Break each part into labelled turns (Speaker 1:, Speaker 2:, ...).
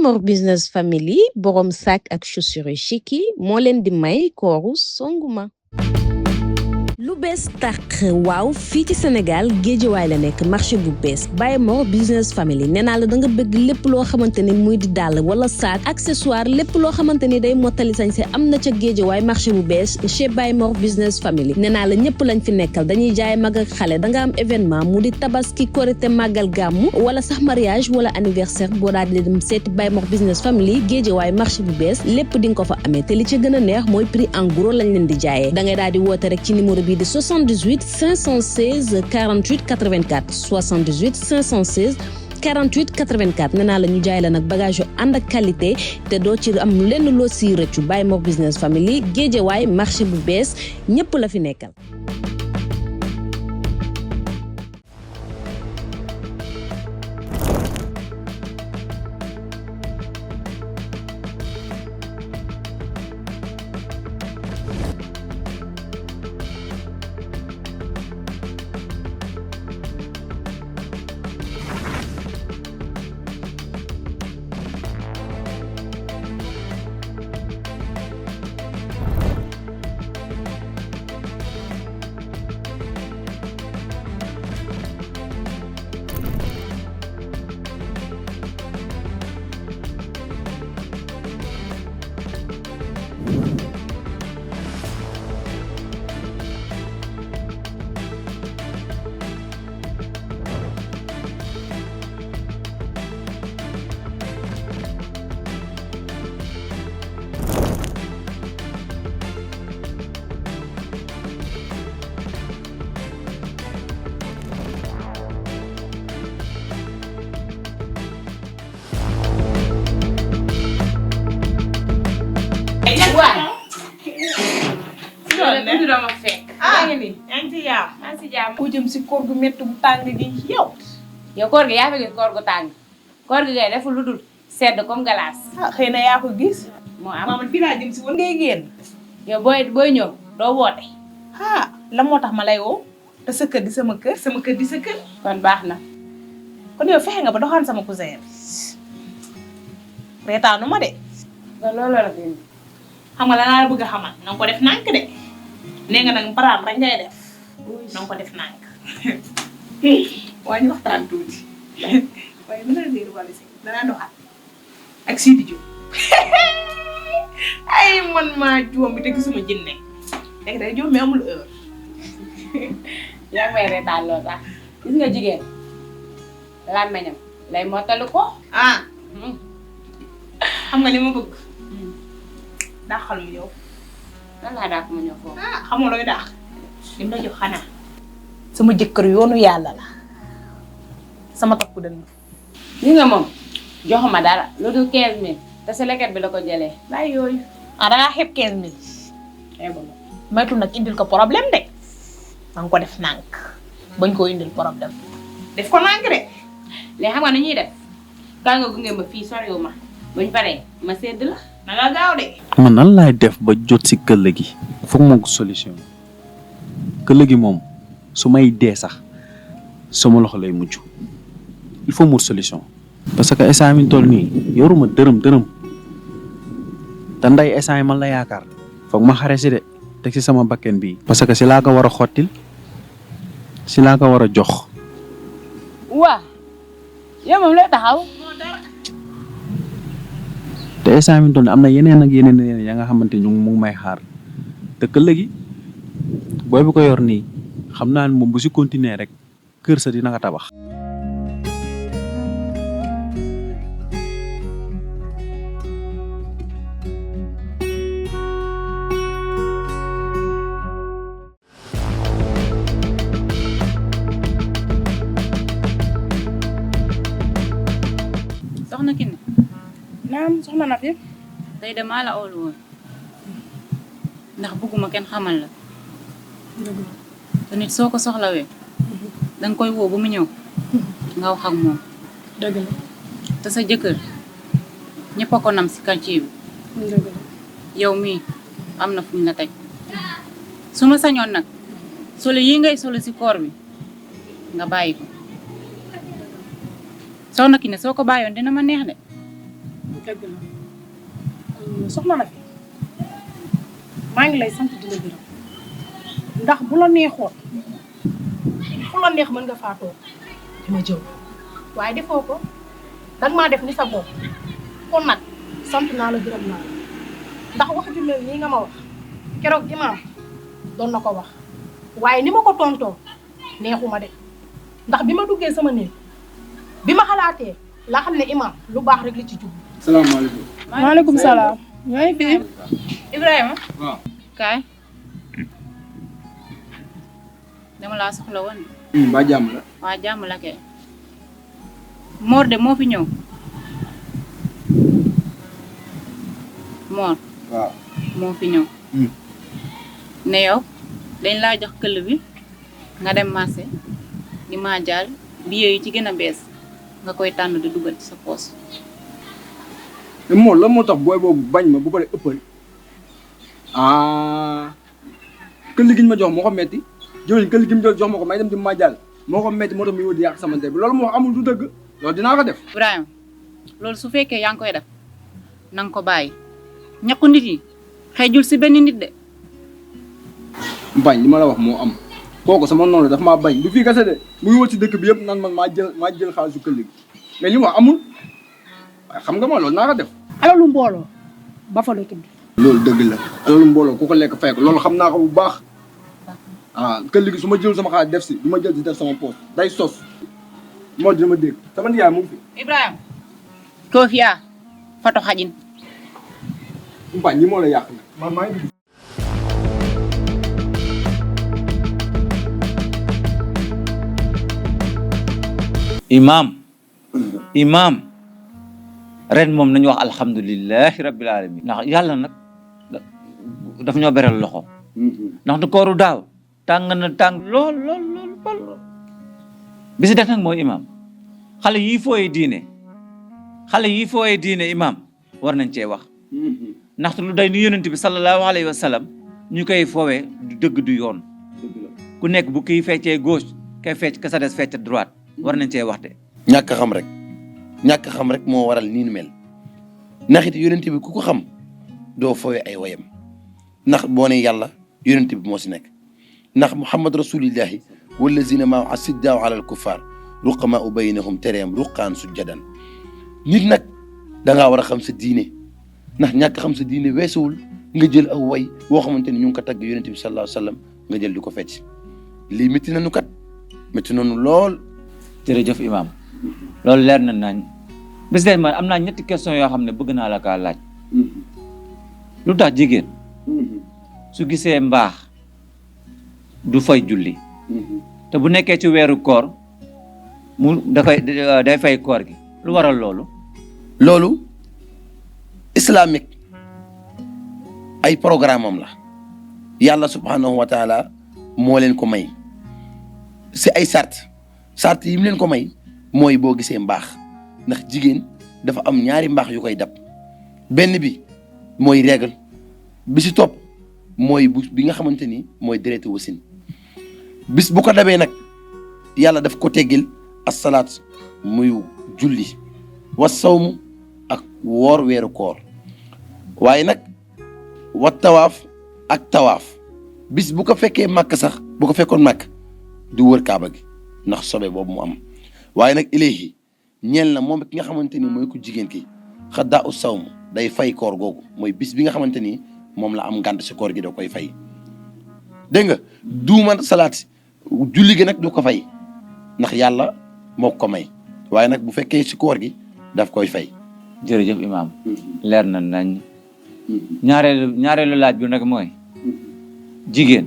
Speaker 1: Mor Business Family borom sac ak chaussures chic yi moo leen di may kooru Songuma. lu bees tax waaw fii ci Sénégal Géejawaay la nekk marché bu bees Baye Mor Business Family nee naa la da nga bëgg lépp loo xamante ni muy di dàll wala sac accessoire lépp loo xamante ni day mottali sañse am na ca Géejawaay marché bu bees chez Baye Mor Business Family nee naa la ñëpp lañ fi nekkal dañuy jaay mag ak xale da nga am événement mu di tabaski korité màggal gàmmu wala sax mariage wala anniversaire boo daal di dem seeti Baye Mor Business Family Géejawaay marché bu bees lépp di nga ko fa amee te li ci gën a neex mooy prix en gros lañ leen di jaayee da ngay daal di woote rek ci numéro bi di 78 516 48 84 78 516 48 84 nee naa la ñu jaay la nag bagage yu ànd ak qualité te doo ci am lenn loo siy rëccu Baye Mor Business Family Géejawaay marché bu bees ñëpp la fi nekkal.
Speaker 2: ku jëm si koor gu métti bu tàng gi
Speaker 3: yow koor gi yaa fi gis koor gu tàng koor gi ngay def lu dul sedd comme glace.
Speaker 2: xëy na yaa ko gis.
Speaker 3: moo am
Speaker 2: man fii laa jëm si woon ngay génn.
Speaker 3: yow booy ñëw doo woote.
Speaker 2: la moo tax ma lay woo te sa kër di sama kër sama kër di sa kër.
Speaker 3: kon baax na.
Speaker 2: kon yow fexe nga ba doxaan sama cousin reetaanu ma de.
Speaker 3: kon loolu la fi
Speaker 2: xam nga la naa la bëgg a xamal na nga ko def nànk de nee nga nag paraam rek ngay def na nga ko def nànk waaye ñu waxtaan tuuti waaye mën naa leen wàllu si danaa doxal ak Sidi Diop ay man maa juum bi te gisuma jinne léegi day juum mais amul heure
Speaker 3: yaa ngi may reetaan loolu sax gis nga jigéen làmmeñam lay mottali ko.
Speaker 2: xam nga li ma bëgg. daaxal mu ñëw.
Speaker 3: lan laa daax mu ñëw foofu.
Speaker 2: xamoo looy daax. li ma jox xanaa. sama jëkkër yoonu yàlla la. sama takku dënn.
Speaker 3: li nga moom joxuma dara lu dul 15000 te si leket bi la ko jëlee bàyyi yooyu.
Speaker 2: dangaa xeeb 15000. maytu nag indil ko problème de. na nga ko def nànk bañ koo indil problème. def ko nànk de.
Speaker 3: léegi xam nga ni ñuy def. kaa nga gunge ma fii soriw ma buñ paree ma sedd la.
Speaker 2: na nga gaaw de.
Speaker 4: man nan laay def ba jot si këll gi foog moo ko solution këll gi moom su may dee sax sama loxo lay mujj il faut mu solution. parce que instant mi toll nii yoruma dërëm te nday instant man la yaakaar foog ma xare si de teg si sama bakken bii. parce que si laa ko war a xottil si laa ko war a jox.
Speaker 3: waa yow moom lay taxaw.
Speaker 4: te instant mi toll nii am na yeneen ak yeneen ya nga xamante ñu mu ngi may xaar te këll gi booy bu ko yor nii xam naa ne moom bu si continuer rek kër sa dina ko tabax.
Speaker 3: soxna Kiné.
Speaker 2: naam soxna na fi.
Speaker 3: tey de maa la oolu woon ndax bëgguma kenn xamal la. te nit soo ko soxlawee. danga koy woo ba mu ñëw. nga wax ak moom.
Speaker 2: dëgg la.
Speaker 3: te sa jëkkër ñëpp a ko nam si quartier bi.
Speaker 2: dëgg la.
Speaker 3: yow mii am na fu ñu la teg. su ma sañoon nag solo yi ngay solo si koor bi nga bàyyi ko. soxna Kiné soo ko bàyyoon dina ma neex de.
Speaker 2: dëgg la soxna na fi maa ngi lay sant di la gërëm ndax bu la neexoon fu la neex mën nga faa toog di ma jëw waaye defoo ko danga maa def ni sa bopp kon nag sant naa la gërëm naa la ndax wax ju mel nii nga ma wax keroog imaam doon na ko wax waaye ni ma ko tontoo neexuma de ndax bi ma duggee sama néeg bi ma xalaatee laa xam ne imaam lu baax rek li ci jub.
Speaker 5: salaamaaleykum.
Speaker 2: maaleykum salaam. ñooy fi.
Speaker 3: Ibrahima.
Speaker 5: waaw.
Speaker 3: kaay. dama laa soxla woon.
Speaker 5: ba jàmm la.
Speaker 3: waa jàmm la kay. Mor de moo fi ñëw. Mor.
Speaker 5: waaw.
Speaker 3: moo fi ñëw. ne yow dañ laa jox këll bi nga dem marché di maa jaal billet yi ci gën a bees nga koy tànn di dugal ci sa poos.
Speaker 5: te moom lan moo tax booy boobu bañ ma bu pare ëppal këll gi ñu ma jox moo ko metti jëwriñ këll gi mu jox ma ko may dem di ma jàll moo ko metti moo tax muy wër di yàq sama der bi loolu moo amul du dëgg loolu dinaa ko def.
Speaker 3: Ibrahima loolu su fekkee yaa ngi koy def na nga ko bàyyi ñàkku nit yi xëyjul si benn nit de.
Speaker 5: bañ li ma la wax moo am kooku sama noonu daf maa bañ du fii kese de mu ngi wër si dëkk bi yëpp naan man maa jël xaalisu këll gi mais li mu wax amul waaye xam nga ma loolu naa ko def.
Speaker 2: alalu mbooloo ba fa la tudd.
Speaker 5: loolu dëgg la alalu mbooloo ku ko lekk fay ko loolu xam naa ko bu baax këll gi su ma jël sama xaalis def si du ma jël di def sama poos day sos moo dina ma dégg sama nijaay mu ngi fi.
Speaker 3: Ibrahima koof yaa fato xajin.
Speaker 5: bañ ñi moo la yàq nag man maa ngi
Speaker 6: imaam ren moom nañu wax alhamdulilahi rabbil alamin ndax yàlla nag daf ñoo beral loxo ndax du kooru daaw tàng na tàng lool bi si def nag mooy imaam xale yii fooyee diine imaam war nañ cee wax ndaxte lu day ni yonent bi sallallahu alayhi wa sallam ñu koy foowee du dëgg du yoon ku nekk bu kii feccee gauche kay fecc ka sa des fecc droite war nañ cee wax de
Speaker 7: ñàkk xam rek moo waral nii nu mel ndax it yonent bi ku ko xam doo fowe ay wayam ndax boo ne yàlla yonent bi moo si nekk ndax muhammad rasulillahi wallazina maa asiddaau ala alkuffar ruqamaa baynahum tereem ruqaan sujjadan nit nag dangaa war a xam sa diine ndax ñàkk xam sa diine weesuwul nga jël aw way woo xamante ni ñu ngi ko tagg yonent bi sallallahu alayhi wa sallam nga jël di ko fecc lii métti nañu kat métti nañu lool.
Speaker 6: jërëjëf imaam loolu leer na nañ bis day ma am naa ñetti question yoo xam ne bëgg naa la kaa laaj lu tax jigéen su gisee mbaax du fay julli te bu nekkee ci weeru koor mu day fay koor gi lu waral
Speaker 7: loolu islamique ay programme am la yàlla subhanahu wa taala moo leen ko may si ay sart yi mu leen ko may mooy boo gisee mbaax ndax jigéen dafa am ñaari mbaax yu koy dab benn bi mooy règle bi si topp mooy bi nga xamante ni mooy deretu wasin bis bu ko dabee nag yàlla daf ko teggil asalaat muy julli wa sawmu ak woor weeru koor waaye nag wa tawaaf ak tawaaf bis bu ko fekkee màkk sax bu ko fekkoon màkk du wër kaaba gi ndax sobe boobu mu am waaye nag ilayhi ñeel na moom ki nga xamante ni mooy ku jigéen ki xaddaa u sawm day fay koor googu mooy bis bi nga xamante ni moom la am ngànt si koor gi da koy fay dégg nga duuma salaat julli gi nag du ko fay ndax yàlla moo ko may waaye nag bu fekkee si koor gi daf koy fay.
Speaker 6: jërëjëf imaam leer na nañ ñaareelu laaj bi nag mooy jigéen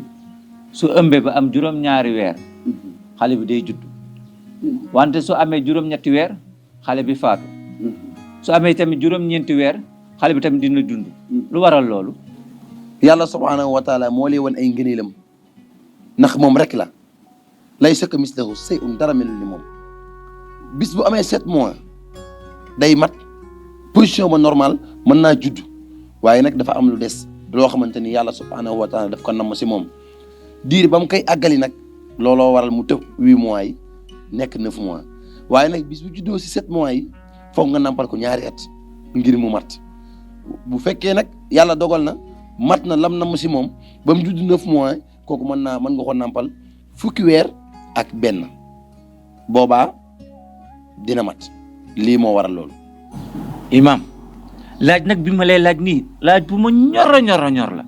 Speaker 6: su ëmbee ba am juróom-ñaari weer xale bi day judd wante su amee juróom-ñetti weer xale bi faatu su amee tamit juróom-ñeenti weer xale bi tamit dina dund lu waral loolu.
Speaker 7: yàlla subhaanahu wa taala moo lay wan ay ngëneelam ndax moom rek la laysa kamislihi shay'un dara melul ni moom bis bu amee 7 mois day mat position ba normal mën naa judd waaye nag dafa am lu des loo xamante ni yàlla subhaanahu wa taala daf ko namm si moom diir ba mu koy àggali nag looloo waral mu tëb 8 mois yi nekk 9 mois waaye nag bis bu juddoo si 7 mois yi foog nga nampal ko ñaari at ngir mu mat bu fekkee nag yàlla dogal na mat na lam namm si moom ba mu judd 9 mois kooku mën nga ko nàmpal fukki weer ak benn boobaa dina mat lii moo waral loolu.
Speaker 6: imam laaj nag bi ma lay laaj nii laaj bu ma ñor la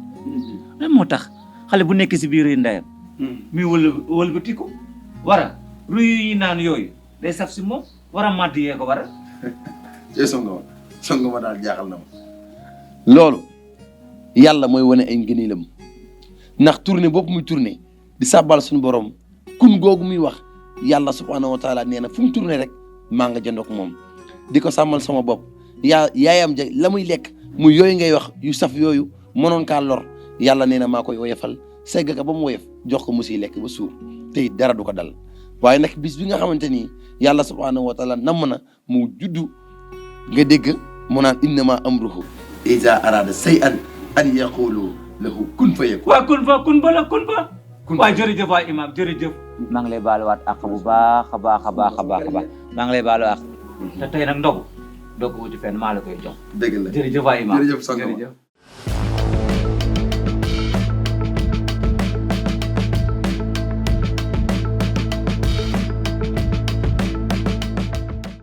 Speaker 6: lan moo tax xale bu nekk si biir ndeyam mi wëlbatiku wara ruyu yi naan yooyu day saf si moom wara màdd yee ko wara
Speaker 7: songa ma daal jaaxal na ma loolu yàlla mooy wane ay ngëneelam ndax tournée boobu muy tournée di sàbbal suñu borom kun googu muy wax yàlla subhanahu wa taala nee na fu mu tourné rek maa nga jëndoog moom di ko sàmmal sama bopp yaayam ja la muy lekk mu yooyu ngay wax yu saf yooyu mënoon kaa lor yàlla nee na maa koy woyefal segg ka ba mu woyef jox ko mu siy lekk ba suur te it dara du ko dal waaye nag bis bi nga xamante ni yàlla subhanahu wa taala namm na mu juddu nga dégg mu naan innama amruhu iza arada shay'an an yaqulu lahu kun fayakun.
Speaker 6: waaw kun ba waaw jërëjëf waay imam jërëjëf. maa ngi lay baaluwaat àq bu baax a baax maa ngi lay baalu àq. te tey nag ndogu doo ko wuti fenn maa la koy jox.
Speaker 7: dëgg la
Speaker 6: jërëjëf waay imam
Speaker 7: jërëjëf